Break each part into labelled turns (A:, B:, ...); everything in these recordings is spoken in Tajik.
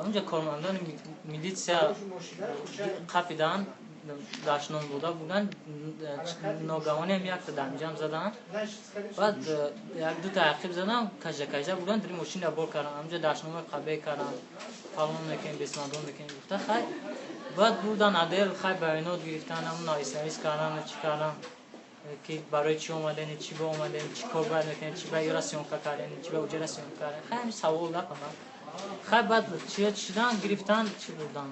A: Онҷа кормандони милитсия қапидан, дашном дода буданд, ногаҳониам якта дамҷам заданд, баъд як дута ақиб задам, кажа кажа буданд, дри мошинра бор карданд, ҳамҷа дашномои қабеҳ карданд, фалон мекунем, бесмандон мекунем гуфта. Хай, баъд бурдан отдел, хай, баёнот гирифтан, ҳамун нависнавис кардан, чӣ кардан, ки барои чӣ омадем, чӣ ба омадем, чӣ кор бояд мекунем, чӣ ба ёра съёмка кардем, чӣ ба уҷара съёмка кардем. Хай, ҳамин савол дакунам. Хай, баъд чия чидан гирифтан, чӣ бурдан,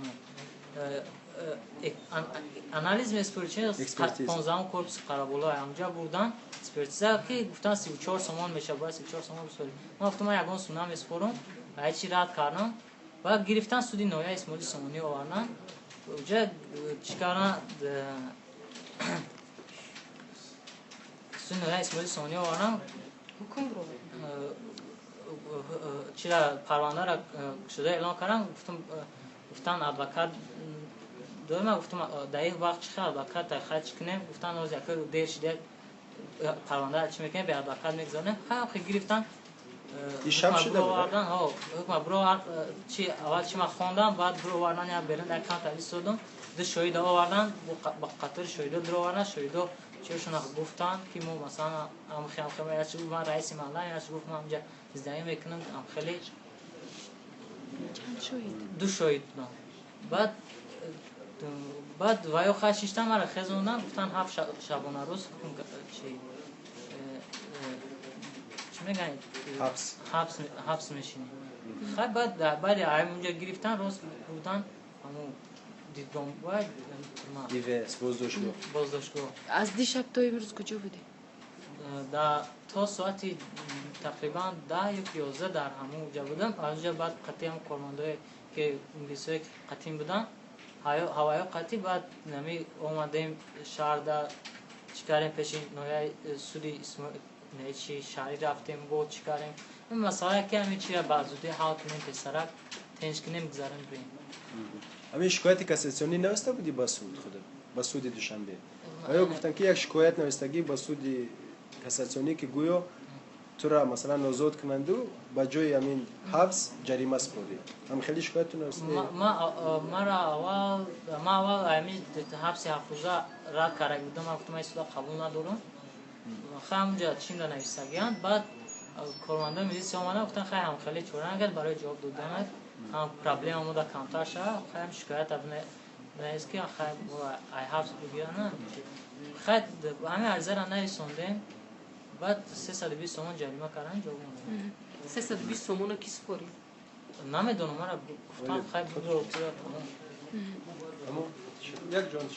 A: анализ меспори, чи, 15-ум корпуси Қараболо, ҳамҷа бурдан экспертиза, ки гуфтан 34 сомон мешавад, бояд 34 сомон бисорӣ. Ман гуфтам, ман ягон сум намеспорам, ҳечи рад кардам. Баъд гирифтан, суди ноҳияи Исмоили Сомонӣ овардан, уҷа чӣ кардан, суди ноҳияи Исмоили Сомонӣ овардан, чира, парвандаро шуда эълон кардам. Гуфтам, гуфтан, адвокат дорем. Гуфтам, дар ин вақт чӣ хел адвокат, хай, чӣ кунем? Гуфтан, оз яка дер шуда, парванда чӣ мекунем, бе адвокат мегузорем. Хай, охи гирифтан бировардан, ҳукма бировар, чи аввал чи ман хондам, баъд бировардан, як берун як камтар истодум, ду шоҳида овардан, ба қатори шоҳидо дуровардан. Шоҳидо чиашона гуфтанд, ки мо масалан амхи амхи, ман раиси маҳалла, яч гуфт, ман ҳамҷа зиндагӣ мекунам, амхели. Ду шоҳид буданд. Баъд ваё хай шиштан, мара хезондан, гуфтан, 7 шабонарӯз ҳукм, чи чӣ мегӯянд, ҳабс мешинӣ. Хай, баъд баъди унҷа гирифтан, рост бурдан ҳамун дидгоҳ. Боздоштгоҳ.
B: Аз дишаб то имрӯз куҷо будӣ?
A: То соати тақрибан 10 ё 11 дар ҳамун ҷа будам. Аз онҷа баъд қатъи ҳам кормандое ки милисое ки қатъин буданд, ҳаваё қатъи, баъд нами омадем шаҳрда, чӣ кардем, пеши ноҳияи суди чи шаҳрӣ рафтем, бо чӣ кардем, ин масъала ки ҳамин чира ба зудӣ ҳал кунем, песарак тенҷ кунем, гузарем, бирем.
C: Ҳамин шикояти кассатсионӣ нависта будӣ ба суд худат, ба суди Душанбе? Оё гуфтанд, ки як шикоят навистагӣ ба суди кассатсионӣ, ки гӯё тура масалан озод кунанду ба ҷои ҳамин ҳабс ҷарима супорӣ? Ҳам хеле шикояту нависта?
A: Мара аввал, ма аввал ҳамин ҳабси 7 рӯза рад карда будам. Ман гуфтам, ман суда қабул надорам. Хай, ҳамунҷа чимда навистагианд. Баъд кормандои милисия омадан, гуфтан, хай, ҳамхеле чора накард, барои ҷавоб доданат ҳам проблема мода камтар шава, хай, ҳам шикоята бинавис, ки хай, ай ҳабс бигирана. Хай, ҳамин аризаро нависондем, баъд 320 сомон ҷарима кардан, ҷавоб мондем.
D: 320 сомона ки супорид?
A: Намедонам, мара гуфтан, хай, буро.
C: Як ҷон.